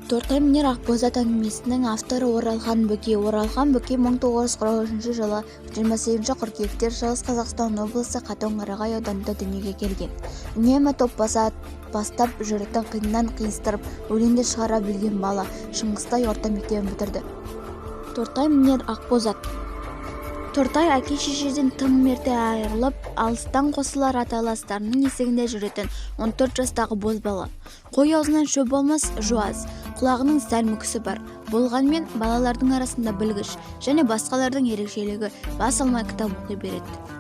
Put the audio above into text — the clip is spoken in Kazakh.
Тортай мінер Ақбоз ат әңгімесінің авторы Оралхан Бөкей. Оралхан Бөкей 1943 жылы 28 қыркүйекте Шығыс Қазақстан облысы Катонқарағай ауданында дүниеге келген. Үнемі топ бастап жүретін, қиыннан қиыстырып өлең де шығара білген бала Шыңғыстай орта мектебін бітірді. Тортай мінер ақбоз ат. Тортай әке-шешеден тым ерте айырылып, алыстан қосылар аталастарының есігінде жүретін 14 жастағы бозбала. Қой аузынан шөп алмас жуас, құлағының сәл мүкісі бар болғанмен, балалардың арасында білгіш және басқалардың ерекшелігі бас алмай кітап оқи береді.